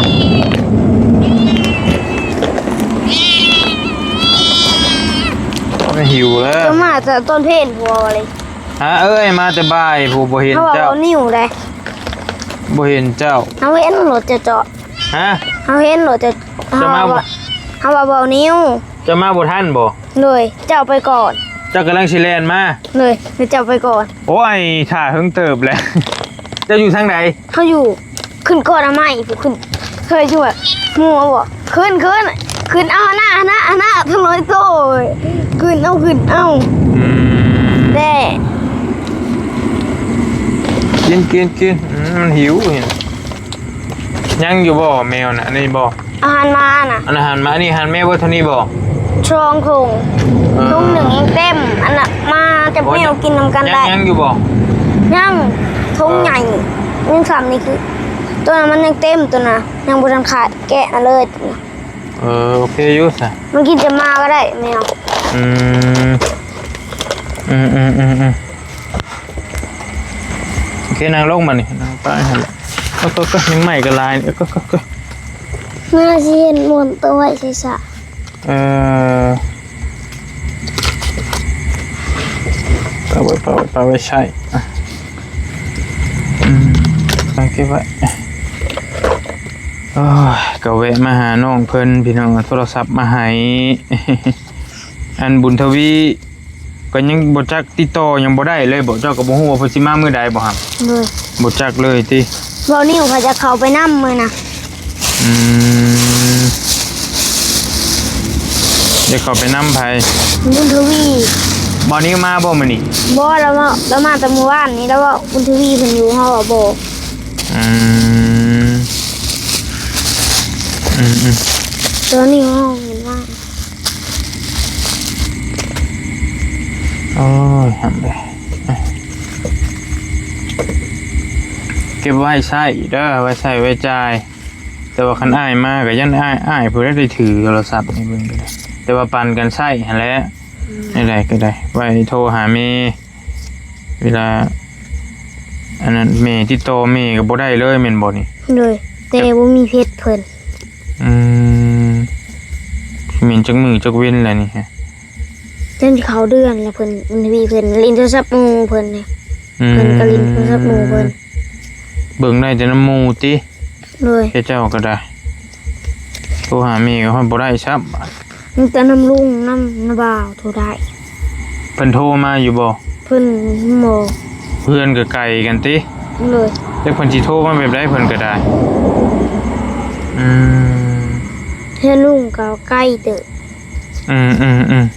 ມັນຫິວແລ້ວ ເຈົ້າມາແຕ່ຕອນເພນພຸ້ນເລີຍ ຫາ ເອີຍ ມາແຕ່ບ່າຍພຸ້ນ ບໍ່ເຫັນເຈົ້າ ເຮົາວ່າເວົ້ານິ້ວໃດ ບໍ່ເຫັນເຈົ້າ ເຮົາເຫັນລົດເຈົ້າເຈາະ ຮະ ເຮົາເຫັນລົດເຈົ້າ ເຈົ້າມາ ເຮົາວ່າ ເຮົາວ່າເວົ້ານິ້ວ ເຈົ້າມາບໍ່ທັນບໍ່? ໂດຍ ເຈົ້າໄປກ່ອນ ເຈົ້າກຳລັງຊິແລ່ນມາ ໂດຍ ແລ້ວເຈົ້າໄປກ່ອນ ໂອ້ຍ ຖ້າເຫິງເຕີບແລ້ວ ເຈົ້າຢູ່ທາງໃດ? ເຮົາຢູ່ ຂຶ້ນກ່ອນ ເອົາໃໝ່ ຂຶ້ນ ເຄີຍຢູ່ ໝູ່ເອົາບໍ່? ຂຶ້ນ ຂຶ້ນ ຂຶ້ນ ເອົາ ຫັ້ນນະ ຫັ້ນນະ ຫັ້ນນະ ທາງນ້ອຍໂຕ ຂຶ້ນ ເອົາ ຂຶ້ນ ເອົາ ອືມ ແດ່ ກິນ ກິນ ກິນ ອືມ ມັນຫິວ ເຫັນ ຍັງຢູ່ບໍ່ແມວນະ? ອັນນີ້ບໍ່? ອາຫານໝານະ ອັນອາຫານໝາ ອັນນີ້ອາຫານແມວເບິດເທົ່ານີ້ບໍ່? ສອງຖົງ ເອີ ຖົງໜຶ່ງຍັງເຕັມ ອັນນະ ໝາກັບແມວກິນນຳກັນໄດ້ ຍັງ ຍັງຢູ່ບໍ່? ຍັງ ຖົງໃຫຍ່ ຍັງສ່ຳນີ້ຄື ໂຕນັ້ນມັນຍັງເຕັມ ໂຕນະ ຍັງບໍ່ທັນຂາດ ແກະມາເລີຍ ເອີ ໂອເຄຢູ່ຊະ ມັນກິນແຕ່ໝາກໍໄດ້ແມວ ອືມ ອືມໆໆໆ ໂອເຄ ນັ່ງລົງບາດນີ້ ນັ່ງໄປຫັ້ນແຫຼະ ກໍ ກໍ ກໍ ຍັງໄມ້ກໍຫຼາຍ ກໍ ກໍ ກໍ ໜ້າຊິເຫັນມ່ວນໂຕໄວ້ໃສ່ສະ ເອີ ປາກໄວ້ ປາກໄວ້ ປາກໄວ້ໃຊ້ ອະ ອືມ ເກັບໄວ້ ໂອ້ຍ ກໍແວະມາຫານ້ອງເພິ່ນ ພີ່ນ້ອງ ເອົາໂທລະສັບມາໃຫ້ ອັນ ບຸນທະວີ ກໍຍັງບໍ່ຈັກຕິດຕໍ່ຫຍັງບໍ່ໄດ້ເລີຍບໍ? ເຈົ້າກໍບໍ່ຮູ້ວ່າເພິ່ນຊິມາມື້ໃດບໍຫຳ? ໂດຍ ບໍ່ຈັກເລີຍຕິ? ເວົ້ານິວເຂົາຈະເຂົ້າໄປນຳມື້ນະ. ອືມ ຈະເຂົ້າໄປນຳໃຜ? ບຸນທະວີ. ບ່າວນິວມາບໍ່ມື້ນີ້? ບໍ່ ລາວມາ ລາວມາແຕ່ມື້ວານນີ້ ລາວເວົ້າບຸນທະວີເພິ່ນຢູ່ ເຮົາວ່າບໍ່. ອືມ ອືມໆ ຕອນນີ້ເຮົາເຫັນວ່າ ໂອ້ຍ ຫຳເອີຍ ເກັບໄວ້ໃຊ້ເດີ ໄວ້ໃຊ້ໄວ້ຈ່າຍ. ແຕ່ວ່າຄັນອ້າຍມາກໍຢ້ານອ້າຍ ອ້າຍຜູ້ໃດໄດ້ຖືໂທລະສັບໃຫ້ເບິ່ງກໍໄດ້ ແຕ່ວ່າປັນກັນໃຊ້ຫັ້ນແຫຼະ. ອືມ ແນວໃດກໍໄດ້ ໄວ້ໂທຫາແມ່ ເວລາອັນນັ້ນ ແມ່ຕິດຕໍ່ແມ່ກໍບໍ່ໄດ້ເລີຍແມ່ນບໍ່ນີ້? ໂດຍ ແຕ່ ແຕ່ບໍ່ມີເຟສເພິ່ນ. ອືມ ແມ່ນຈັກມື້ຈັກເວັນແລ້ວນີ້ຮະ? ຈົນເຂົ້າເດືອນແລ້ວ ເພິ່ນ ບຸນທະວີເພິ່ນຫຼິ້ນໂທລະສັບໝູ່ເພິ່ນນີ້. ອືມ ເພິ່ນກໍຫຼິ້ນໂທລະສັບໝູ່ເພິ່ນ. ເບິ່ງໄດ້ແຕ່ນຳໝູ່ຕິ? ໂດຍ ແຕ່ເຈົ້າກໍໄດ້ ໂທຫາແມ່ກໍຮອດບໍ່ໄດ້ຊ້ຳ. ມີແຕ່ນຳລຸງ ນຳນ້າບ່າວໂທໄດ້. ເພິ່ນໂທມາຢູ່ບໍ່? ເພິ່ນບໍ່. ເຮືອນກໍໄກກັນຕິ? ໂດຍ ຈັກເພິ່ນຊິໂທມາແບບໃດ ເພິ່ນກໍໄດ້. ອືມ ເຮືອນລຸງກໍໄກເຕີບ. ອືມໆ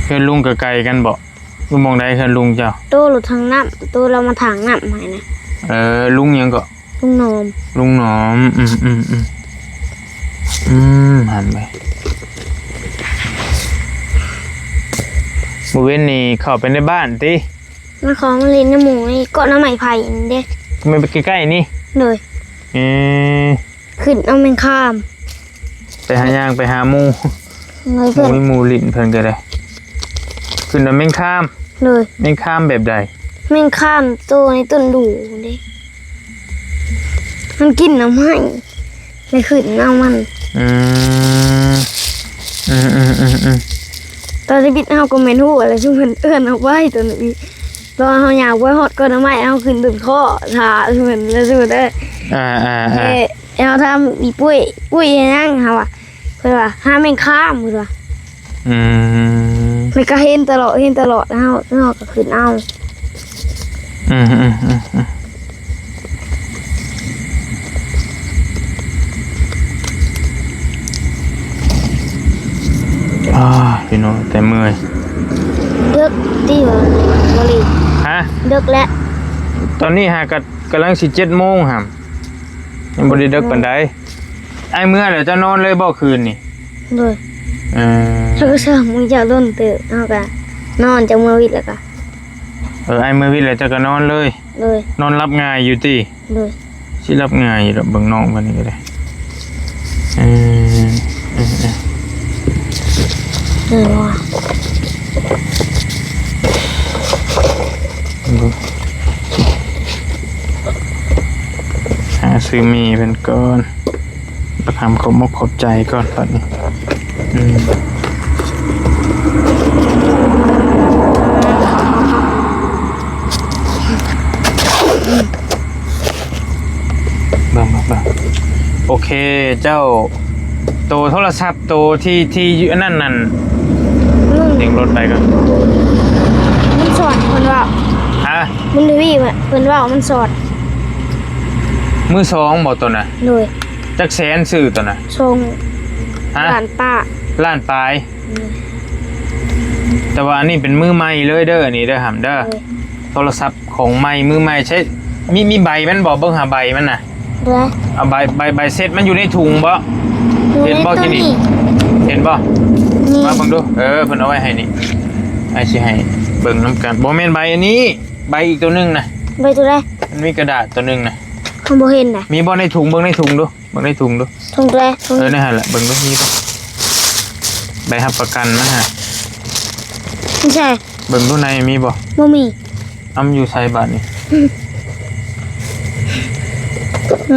ໆ ເຮືອນລຸງກໍໄກກັນບໍ່? ຢູ່ໝ່ອງໃດເຮືອນລຸງເຈົ້າ? ໂຕລົດຖັງນ້ຳ ໂຕລາວມາຖັງນ້ຳໃຫ້ນະ. ເອີ ລຸງຫຍັງເກາະ? ລຸງໜອມ. ລຸງໜອມ ອືມໆໆ ອືມ ຫັນໄປ. ມື້ເວັນນີ້ເຂົ້າໄປໃນບ້ານຕິ? ມາຂໍມາຫຼິ້ນນຳໝູ່ນີ້ ເກາະໜໍ່ໄມ້ໄຜ່ນີ້ເດ້. ແມ່ນໃກ້ໆນີ້? ໂດຍ. ເອີ ຂຶ້ນເອົາແມງຄາມ ໄປຫາຍ່າງໄປຫາໝູ່. ໂດຍ ເພິ່ນ ໝູ່ ໝູ່ຫຼິ້ນເພິ່ນກໍໄດ້ ຂຶ້ນເອົາແມງຄາມ. ໂດຍ. ແມງຄາມແບບໃດ? ແມງຄາມໂຕໃນຕົ້ນດູ່ເດ້ ມັນກິນໜໍ່ໄມ້ ແລ້ວຂຶ້ນເອົາມັນ. ອືມ ອືມໆໆໆ ຕອນທີ່ບິດເຮົາກໍແມ່ນຮູ້ແລ້ວ ຊຸມເພິ່ນເອີ້ນອອກໄປຕອນນີ້ ຕອນເຮົາຍ່າງໄປຮອດກໍໜໍ່ໄມ້ ເຮົາຂຶ້ນຕົ້ນຄໍ້ຖ້າເພິ່ນແລ້ວ ຊຸມເພິ່ນເອີ້ນ. ອ່າໆໆ ເອີ ເຮົາຖາມອີ່ປຸ້ຍ ປຸ້ຍເຮັດຫຍັງ ເຮົາວ່າ ເພິ່ນວ່າ ຫາແມງຄາມ ເພິ່ນວ່າ. ອືມ ມັນກໍເຫັນຕະຫຼອດ ເຫັນຕະຫຼອດ ເຮົາ ເຮົາກໍຂຶ້ນເອົາ. ອືມໆໆໆ ອ່າ ພີ່ນ້ອງ ແຕ່ເມື່ອຍ. ເດິກຕິວ່າ ບໍ່ລີ. ຮະ? ເດິກແລ້ວ ຕອນນີ້ຫາກະ ກຳລັງຊິເຈັດໂມງຫັ້ນ ຍັງບໍ່ໄດ້ເດິກປານໃດ. ອ້າຍເມືອແລ້ວເຈົ້ານອນເລີຍບໍ່ຄືນນີ້? ໂດຍ. ເອີ ເຮົາກໍຊ່າງມື້ເຈົ້າດົນເຕີບ ເຮົາກໍນອນ ເຈົ້າເມືອວິດແລ້ວກໍ. ເອີ ອ້າຍເມືອວິດແລ້ວເຈົ້າກໍນອນເລີຍ. ໂດຍ. ນອນຫຼັບງ່າຍຢູ່ຕິ? ໂດຍ. ຊິຫຼັບງ່າຍຢູ່ດອກ ເບິ່ງນ້ອງເພິ່ນນີ້ກໍໄດ້. ເອີ ເອີ ເອີ ເອີ ຫາຊື້ໝີ່ເພິ່ນກ່ອນ ປະທຳຂອບອົກຂອບໃຈກ່ອນບັດນີ້. ອືມ ເບິ່ງ ເບິ່ງ ເບິ່ງ ໂອເຄ ເຈົ້າ ໂຕໂທລະສັບ ໂຕທີ່ ທີ່ຢູ່ອັນນັ້ນນັ້ນ ອືມ ເລັ່ງລົດໄປກ່ອນ. ມັນສອດ ເພິ່ນເວົ້າ. ຮະ? ມັນທະວີ ເພິ່ນເວົ້າມັນສອດ. ມືສອງບໍ່ໂຕນະ? ໂດຍ. ຈັກແສນຊື້ໂຕນະ? ສອງ ຮະ? ລ້ານປາຍ. ລ້ານປາຍ? ໂດຍ. ແຕ່ວ່າອັນນີ້ເປັນມືໃໝ່ເລີຍເດີ ອັນນີ້ເດີ ຫຳເດີ. ໂດຍ. ໂທລະສັບຂອງໃໝ່ ມືໃໝ່ ໃຊ້ ມີ ມີໃບມັນບໍ່? ເບິ່ງຫາໃບມັນນະ. ໂດຍ. ເອົາໃບ ໃບ ໃບເຊັດມັນຢູ່ໃນຖົງບໍ່? ຢູ່ໃນ ເຫັນບໍ່ ໂຕນີ້? ເຫັນບໍ່? ນີ້ ມາເບິ່ງດູ. ເອີ ເພິ່ນເອົາໄວ້ໃຫ້ນີ້ ອ້າຍຊິໃຫ້ເບິ່ງນຳກັນ. ບໍ່ແມ່ນໃບອັນນີ້ ໃບອີກໂຕໜຶ່ງນະ. ໃບໂຕໃດ? ມັນມີກະດາດໂຕໜຶ່ງນະ. ເຮົາບໍ່ເຫັນນະ. ມີບໍ່ໃນຖົງ? ເບິ່ງໃນຖົງດູ. ເບິ່ງໃນຖົງດູ. ຖົງແລະ ເອີ ໃນຫັ້ນແຫຼະ ເບິ່ງດູ ມີບໍ່ ໃບຮັບປະກັນນະຮະ. ບໍ່ໃຊ່. ເບິ່ງດູໃນມີບໍ່? ບໍ່ມີ. ອຳ ຢູ່ໃສບາດນີ້?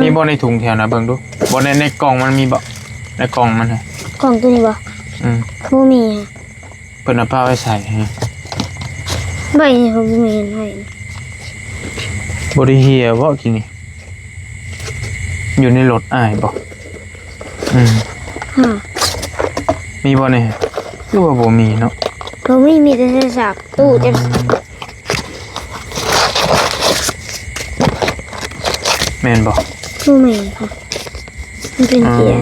ມີບໍ່ໃນຖົງແຖວນະ ເບິ່ງດູ. ບໍ່ ໃນ ໃນກ່ອງມັນມີບໍ່? ໃນກ່ອງມັນຮະ. ກ່ອງໂຕນີ້ບໍ່? ອືມ ບໍ່ມີ. ເພິ່ນເອົາປະໄວ້ໃສ? ໃບນີ້ເຂົາບໍ່ແມ່ນໃຫ້. ບໍ່ໄດ້ເຫ່ຍບໍ່ກີ້ນີ້? ຢູ່ໃນລົດອ້າຍບໍ່? ອືມ ຮະ ມີບໍ່ນີ້? ຄືວ່າບໍ່ມີເນາະ. ບໍ່ມີ ມີແຕ່ໂທລະສັບ ຕູ້ ອືມ ແຕ່ ແມ່ນບໍ່? ບໍ່ແມ່ນ ມັນເປັນເກຍ. ເອີ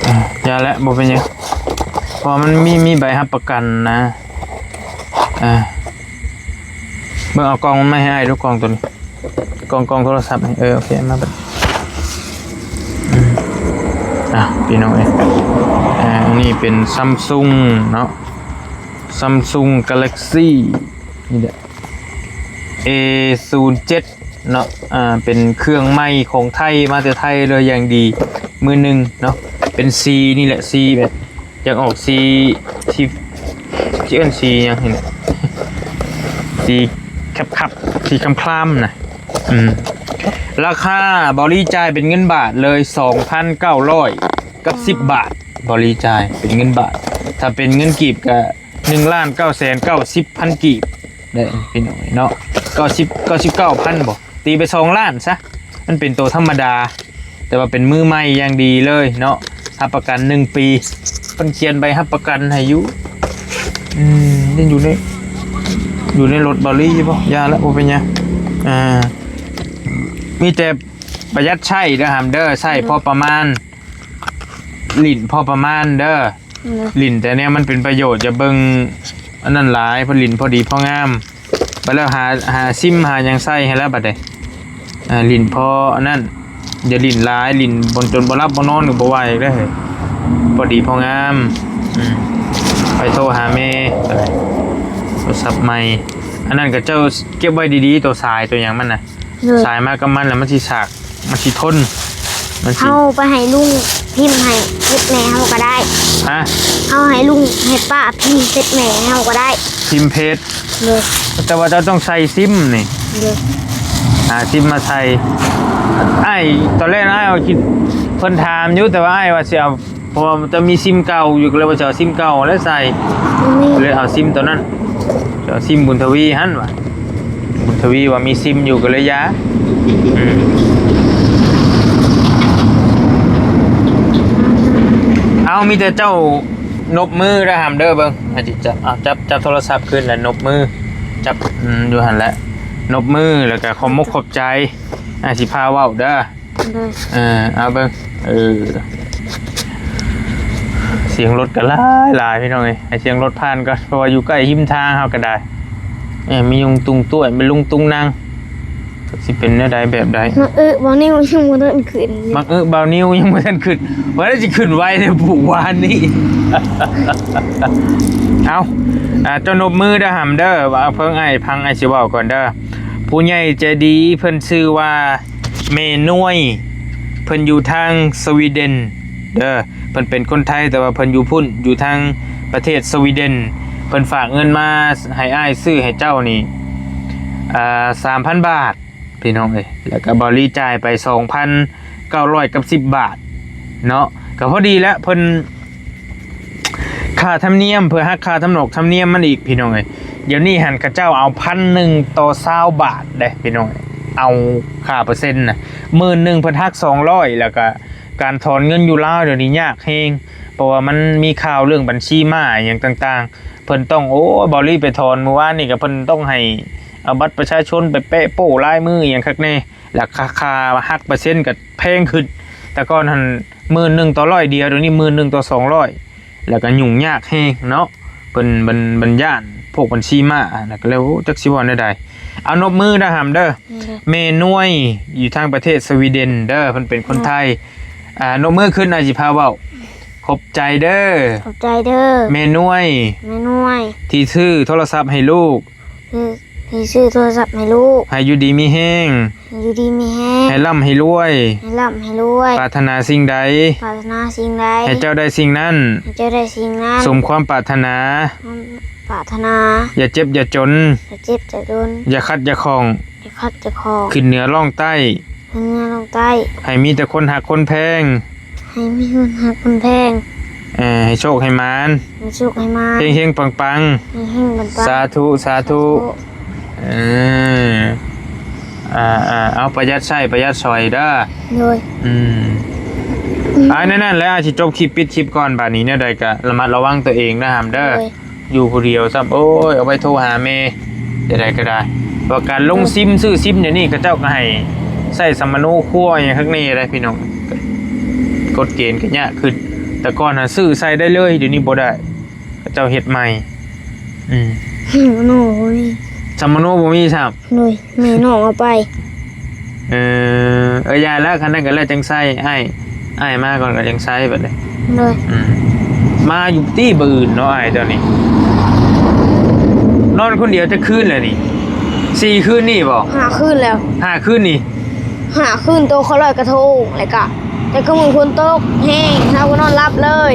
ເອີ ຢ່າແຫຼະ ບໍ່ເປັນຫຍັງ ເພາະວ່າມັນມີ ມີໃບຮັບປະກັນນະ. ອ່າ ເບິ່ງເອົາກ່ອງມັນມາໃຫ້ອ້າຍດູ ກ່ອງໂຕນີ້ ກ່ອງ ກ່ອງໂທລະສັບນີ້. ເອີ ໂອເຄ ມາເບິ່ງ. ອືມ ອ່ະ ພີ່ນ້ອງເອີຍ ອ່າ ອັນນີ້ເປັນ Samsung ເນາະ Samsung Galaxy ນີ້ແຫຼະ ເອ ສູນເຈັດ ເນາະ ອ່າ ເປັນເຄື່ອງໃໝ່ຂອງໄທ ມາແຕ່ໄທເລີຍ ຢ່າງດີ ມືໜຶ່ງເນາະ. ເປັນສີນີ້ແຫຼະ ສີແບບ ຢາກອອກສີ ສີ ຊິເອີ້ນສີຫຍັງນີ້ ສີຄັບໆ ສີຄຳໆນະ. ອືມ ລາຄາ ເບົາລີຈ່າຍເປັນເງິນບາດເລີຍ ສອງພັນເກົ້າຮ້ອຍກັບສິບບາດ ເບົາລີຈ່າຍເປັນເງິນບາດ. ຖ້າເປັນເງິນກີບກະ ໜຶ່ງລ້ານເກົ້າແສນເກົ້າສິບພັນກີບ ເດີພີ່ນ້ອງເນາະ. ເກົ້າສິບ ເກົ້າສິບເກົ້າພັນບໍ ຕີໄປສອງລ້ານຊະ. ມັນເປັນໂຕທຳມະດາ ແຕ່ວ່າເປັນມືໃໝ່ຢ່າງດີເລີຍເນາະ. ຮັບປະກັນໜຶ່ງປີ ເພິ່ນຂຽນໃບຮັບປະກັນໃຫ້ຢູ່. ອືມ ຍັງຢູ່ໃນ ຢູ່ໃນລົດເບົາລີຢູ່ບໍ? ຢ່າລະ ບໍ່ເປັນຫຍັງ. ອ່າ ມີແຕ່ປະຢັດໃຊ້ເດີຫຳເດີ ໃຊ້ພໍປະມານ ຫຼິ້ນພໍປະມານເດີ. ຫຼິ້ນແຕ່ແນວມັນເປັນປະໂຫຍດ ຢ່າເບິ່ງອັນນັ້ນຫຼາຍ ພໍຫຼິ້ນພໍດີພໍງາມ. ບາດແລ້ວຫາ ຫາຊິມຫາຫຍັງໃສ່ໃຫ້ແລ້ວບາດນີ້. ອ່າ ຫຼິ້ນພໍອັນນັ້ນ ຢ່າຫຼິ້ນຫຼາຍ ຫຼິ້ນຈົນບໍ່ຫຼັບບໍ່ນອນກໍບໍ່ໄຫວເດີ. ພໍດີພໍງາມ. ອືມ ໄປໂທຫາແມ່ ໂທລະສັບໃໝ່. ອັນນັ້ນກໍເຈົ້າເກັບໄວ້ດີໆ ໂຕສາຍໂຕຫຍັງມັນນະ. ໂດຍ ສາຍມາກັບມັນແລ້ວມັນຊິສາກ ມັນຊິທົນ ມັນຊິ ເຮົາໄປໃຫ້ລຸງພິມໃຫ້ເຟສແມ່ເຮົາກໍໄດ້. ຮະ? ເຮົາໃຫ້ລຸງ ໃຫ້ປ້າພິມເຟສແມ່ເຮົາກໍໄດ້ ພິມເຟສ. ໂດຍ ແຕ່ວ່າເຈົ້າຕ້ອງໃສ່ຊິມນີ້. ໂດຍ ຫາຊິມມາໃສ່. ອ້າຍ ຕອນແລກອ້າຍວ່າຄິດ ເພິ່ນຖາມຢູ່ ແຕ່ວ່າອ້າຍວ່າຊິເອົາ ເພາະວ່າຈະມີຊິມເກົ່າຢູ່ ກໍເລີຍວ່າຈະເອົາຊິມເກົ່າແລ້ວໃສ່ ບໍ່ມີ ກໍເລີຍເອົາຊິມຕົວນັ້ນ ຈະເອົາຊິມບຸນທະວີຫັ້ນວ່າ ບຸນທະວີວ່າມີຊິມຢູ່ ກໍເລີຍຢ່າ. ອືມ ເອົາ ມີແຕ່ເຈົ້ານົບມືເດີຫຳເດີ. ເບິ່ງ ອາ ຈັບ ເອົາ ຈັບ ຈັບໂທລະສັບຂຶ້ນ ແລ້ວນົບມື ຈັບ ອືມ ຢູ່ຫັ້ນແຫຼະ ນົບມື ແລ້ວກໍຂອບມຸກຂອບໃຈ. ອາ ຊິພາເວົ້າເດີ. ໂດຍ ເອີ ເອົາເບິ່ງ ເອີ ສຽງລົດກໍຫຼາຍໆ ພີ່ນ້ອງເອີຍ ໃຫ້ສຽງລົດຜ່ານກ່ອນ ເພາະວ່າຢູ່ໃກ້ຮິມທາງເຮົາກໍໄດ້. ເອີ ມີຍຸງຕຸງຕ້ວຍ ມີລຸງຕຸງນັງ ຈັກຊິເປັນແນວໃດແບບໃດ. ບັກອຶ ບ່າວນິວຍັງບໍ່ທັນຂຶ້ນ ບັກອຶ ບ່າວນິວຍັງບໍ່ທັນຂຶ້ນ ວ່າແລ້ວຊິຂຶ້ນໄວແທ້ຜູ້ວານນີ້. ເອົາ ອ່າ ເຈົ້ານົບມືເດີຫຳເດີ ວ່າເພິ່ງອ້າຍຟັງ ອ້າຍຊິເວົ້າກ່ອນເດີ. ຜູ້ໃຫຍ່ໃຈດີເພິ່ນຊື່ວ່າ ແມ່ນວຍ ເພິ່ນຢູ່ທາງສະວີເດັນເດີ. ເພິ່ນເປັນຄົນໄທ ແຕ່ວ່າເພິ່ນຢູ່ພຸ້ນ ຢູ່ທາງປະເທດສະວີເດັນ. ເພິ່ນຝາກເງິນມາໃຫ້ອ້າຍຊື້ໃຫ້ເຈົ້ານີ້ ອ່າ ສາມພັນບາດ ພີ່ນ້ອງເອີຍ ແລ້ວກໍເບົາລີຈ່າຍໄປສອງພັນເກົ້າຮ້ອຍກັບສິບບາດເນາະ. ກໍພໍດີແຫຼະ ເພິ່ນ ຄ່າທຳນຽມ ເພື່ອຫັກຄ່າທຳນອກທຳນຽມມັນອີກ ພີ່ນ້ອງເອີຍ. ດຽວນີ້ຫັ້ນເຂົາເຈົ້າເອົາພັນໜຶ່ງຕໍ່ຊາວບາດເດ້ ພີ່ນ້ອງເອີຍ ເອົາຄ່າເປີເຊັນນະ ໝື່ນໜຶ່ງເພິ່ນຫັກສອງຮ້ອຍ. ແລ້ວກະການຖອນເງິນຢູ່ລາວດຽວນີ້ຍາກແຮງ ເພາະວ່າມັນມີຂ່າວເລື່ອງບັນຊີມ້າຫຍັງຕ່າງໆ ເພິ່ນຕ້ອງ ໂອ້ ເບົາລີໄປຖອນມື້ວານນີ້ ກໍເພິ່ນຕ້ອງໃຫ້ເອົາບັດປະຊາຊົນໄປແປະໂປ້ລາຍມືຫຍັງຄັກແນ່ ແລ້ວຄ່າ ຄ່າຫັກເປີເຊັນກໍແພງຂຶ້ນ. ແຕ່ກ່ອນຫັ້ນ ໝື່ນໜຶ່ງຕໍ່ຮ້ອຍດຽວ ດຽວນີ້ໝື່ນໜຶ່ງຕໍ່ສອງຮ້ອຍ ແລ້ວກໍຫຍຸ້ງຍາກແຮງເນາະ. ເພິ່ນ ເພິ່ນ ເພິ່ນຢ້ານພວກບັນຊີມ້າ ແລ້ວກໍເລີຍ ໂອ້ ຈັກຊິເວົ້າແນວໃດ. ເອົາ ນົບມືເດີຫຳເດີ ໂດຍ ແມ່ນວຍ ຢູ່ທາງປະເທດສະວີເດັນເດີ ເພິ່ນເປັນຄົນໄທ. ໂດຍ ອ່າ ນົບມືຂຶ້ນ ອ້າຍຊິພາເວົ້າ. ຂອບໃຈເດີ ຂອບໃຈເດີ ແມ່ນວຍ ແມ່ນວຍ ທີ່ຊື້ໂທລະສັບໃຫ້ລູກ ທີ່ ທີ່ຊື້ໂທລະສັບໃຫ້ລູກ. ໃຫ້ຢູ່ດີມີແຮງ ໃຫ້ຢູ່ດີມີແຮງ ໃຫ້ລ່ຳໃຫ້ລວຍ ໃຫ້ລ່ຳໃຫ້ລວຍ ປາດຖະໜາສິ່ງໃດ ປາດຖະໜາສິ່ງໃດ ໃຫ້ເຈົ້າໄດ້ສິ່ງນັ້ນ ໃຫ້ເຈົ້າໄດ້ສິ່ງນັ້ນ ສົມຄວາມປາດຖະໜາ ຄວາມປາດຖະໜາ ຢ່າເຈັບຢ່າຈົນ ຢ່າເຈັບຢ່າຈົນ ຢ່າຂັດຢ່າຂ້ອງ ຢ່າຂັດຢ່າຂ້ອງ ຂຶ້ນເໜືອລ່ອງໃຕ້ ເໜືອລ່ອງໃຕ້ ໃຫ້ມີແຕ່ຄົນຮັກຄົນແພງ ໃຫ້ມີຄົນຮັກຄົນແພງ ເອີ ໃຫ້ໂຊກໃຫ້ໝານ ໃຫ້ໂຊກໃຫ້ໝານ ເຮັງໆ ປັງໆ ເຮັງໆ ປັງໆ ສາທຸ ສາທຸ ສາທຸ ເອີ ອ່າໆ ເອົາ ປະຢັດໃຊ້ປະຢັດສອຍເດີ. ໂດຍ ອືມ ອືມ ອ່າ ແນວນັ້ນແຫຼະ ອາ ຊິຈົບຄລິບ ປິດຄລິບກ່ອນ. ບາດນີ້ແນວໃດກໍລະມັດລະວັງຕົວເອງນະຫຳເດີ. ໂດຍ ຢູ່ຜູ້ດຽວຊ້ຳ ໂອ້ຍ ເອົາໄວ້ໂທຫາແມ່ ຈະໄດ້ກໍໄດ້. ວ່າການລົງ ໂດຍ ຊິມ ຊື້ຊິມ ດຽວນີ້ເຂົາເຈົ້າກໍໃຫ້ໃຊ້ສຳມະໂນຄົວຫຍັງຄັກແນ່ໄດ໋ພີ່ນ້ອງ ກົດເກນກໍຍາກຂຶ້ນ. ແຕ່ກ່ອນຫາຊື້ໃສ່ໄດ້ເລີຍ ດຽວນີ້ບໍ່ໄດ້ ເຂົາເຈົ້າເຮັດໃໝ່. ອືມ ສຳມະໂນບໍ່ມີ ສຳມະໂນບໍ່ມີຊ້ຳ. ໂດຍ ແມ່ນ້ອງເອົາໄປ. ເອີ ເອີ ຢ່າແລ້ວ ຄັນນັ້ນກໍແລ້ວຈັ່ງໃຊ້ ອ້າຍ ອ້າຍມາກ່ອນກໍຈັ່ງໃຊ້ບັດນີ້. ໂດຍ ອືມ ມາຢູ່ຕິມື້ອື່ນເນາະ ອ້າຍເຈົ້ານີ້ ນອນຄົນດຽວຈັກຄືນແລ້ວນີ້? ສີ່ຄືນນີ້ບໍ່? ຫ້າຄືນແລ້ວ. ຫ້າຄືນນີ້? ຫ້າຄືນ ໂຕເຂົາລອຍກະທົງ ແລ້ວກະ ແຕ່ກະມື້ຝົນຕົກແຮງ ເຮົາກໍນອນຫຼັບເລີຍ.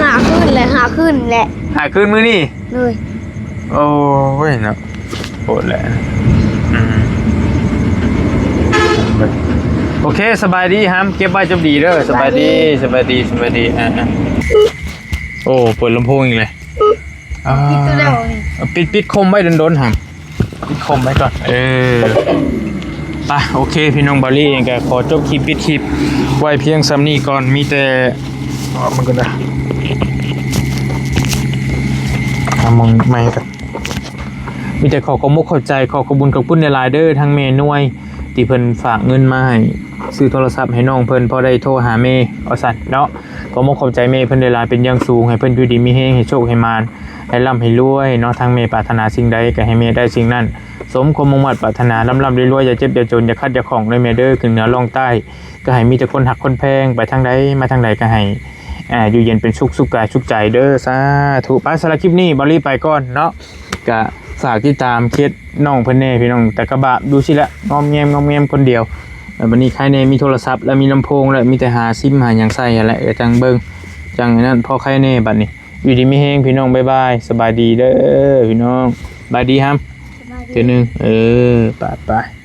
ຫ້າຄືນແຫຼະ ຫ້າຄືນແຫຼະ. ຫ້າຄືນມື້ນີ້? ໂດຍ. ໂອ້ຍເນາະ ໂພດແຫຼະ. ອືມ ໂອເຄ ສະບາຍດີຮຳ ເກັບໄວ້ຈົບດີເດີ. ສະບາຍດີ ສະບາຍດີ ສະບາຍດີ ສະບາຍດີ. ອ່າໆ ໂອ້ ເປີດລຳໂພງອີກແລ້ວ. ອ່າ ປິດໂຕແລ້ວນີ້ ປິດ ປິດຄົມໄວ້ດົນໆຫັ້ນ ປິດຄົມໄວ້ກ່ອນ. ເອີ ໄປ ໂອເຄ ພີ່ນ້ອງ ບາວລີເອງກໍຂໍຈົບຄລິບ ປິດຄລິບໄວ້ພຽງສ່ຳນີ້ກ່ອນ. ມີແຕ່ ເອົາມັນກ່ອນນະ ເອົາມອງໃໝ່ກ່ອນ. ມີແຕ່ຂໍຂອບອົກຂອບໃຈ ຂໍຂອບບຸນຂອບຄຸນຫຼາຍໆເດີ ທັງແມ່ນວຍ ທີ່ເພິ່ນຝາກເງິນມາໃຫ້ຊື້ໂທລະສັບໃຫ້ນ້ອງເພິ່ນ ພໍໄດ້ໂທຫາແມ່ວ່າຊັ້ນເນາະ. ຂໍອົກຂອບໃຈແມ່ເພິ່ນຫຼາຍໆເປັນຢ່າງສູງ ໃຫ້ເພິ່ນຢູ່ດີມີແຮງ ໃຫ້ໂຊກໃຫ້ໝານ ໃຫ້ລ່ຳໃຫ້ລວຍເນາະ. ທາງແມ່ປາດຖະໜາສິ່ງໃດກໍໃຫ້ແມ່ໄດ້ສິ່ງນັ້ນ ສົມຄວາມມຸ່ງມາດປາດຖະໜາ ລ່ຳໆລວຍໆ ຢ່າເຈັບຢ່າຈົນ ຢ່າຂັດຢ່າຂ້ອງເດີແມ່ເດີ. ຂຶ້ນເໜືອລ່ອງໃຕ້ກໍໃຫ້ມີແຕ່ຄົນຮັກຄົນແພງ ໄປທາງໃດມາທາງໃດກໍໃຫ້ ອ່າ ຢູ່ເຢັນເປັນສຸກ ສຸກກາຍສຸກໃຈເດີ ສາທຸ. ໄປ ສຳລັບຄລິບນີ້ ບາວລີໄປກ່ອນເນາະ. ກະຝາກຕິດຕາມເຟສນ້ອງເພິ່ນແດ່ພີ່ນ້ອງ ແຕ່ກະບາບຢູ່ຊີ້ແຫຼະ ງອມແງມ ງອມແງມຄົນດຽວ. ແລ້ວບັດນີ້ໃຄແນ່ມີໂທລະສັບ ແລ້ວມີລຳໂພງ ແລ້ວມີແຕ່ຫາຊິມຫາຫຍັງໃສ່ຫັ້ນແຫຼະ ກະຈັ່ງເບິ່ງ ຈັ່ງອັນນັ້ນ ພໍໃຄແນ່ບັດນີ້. ຢູ່ດີມີແຮງພີ່ນ້ອງ ບາຍບາຍ ສະບາຍດີເດີພີ່ນ້ອງ. ສະບາຍດີຮຳ ສະບາຍດີ ເທື່ອໜຶ່ງ ເອີ ໄປໆ.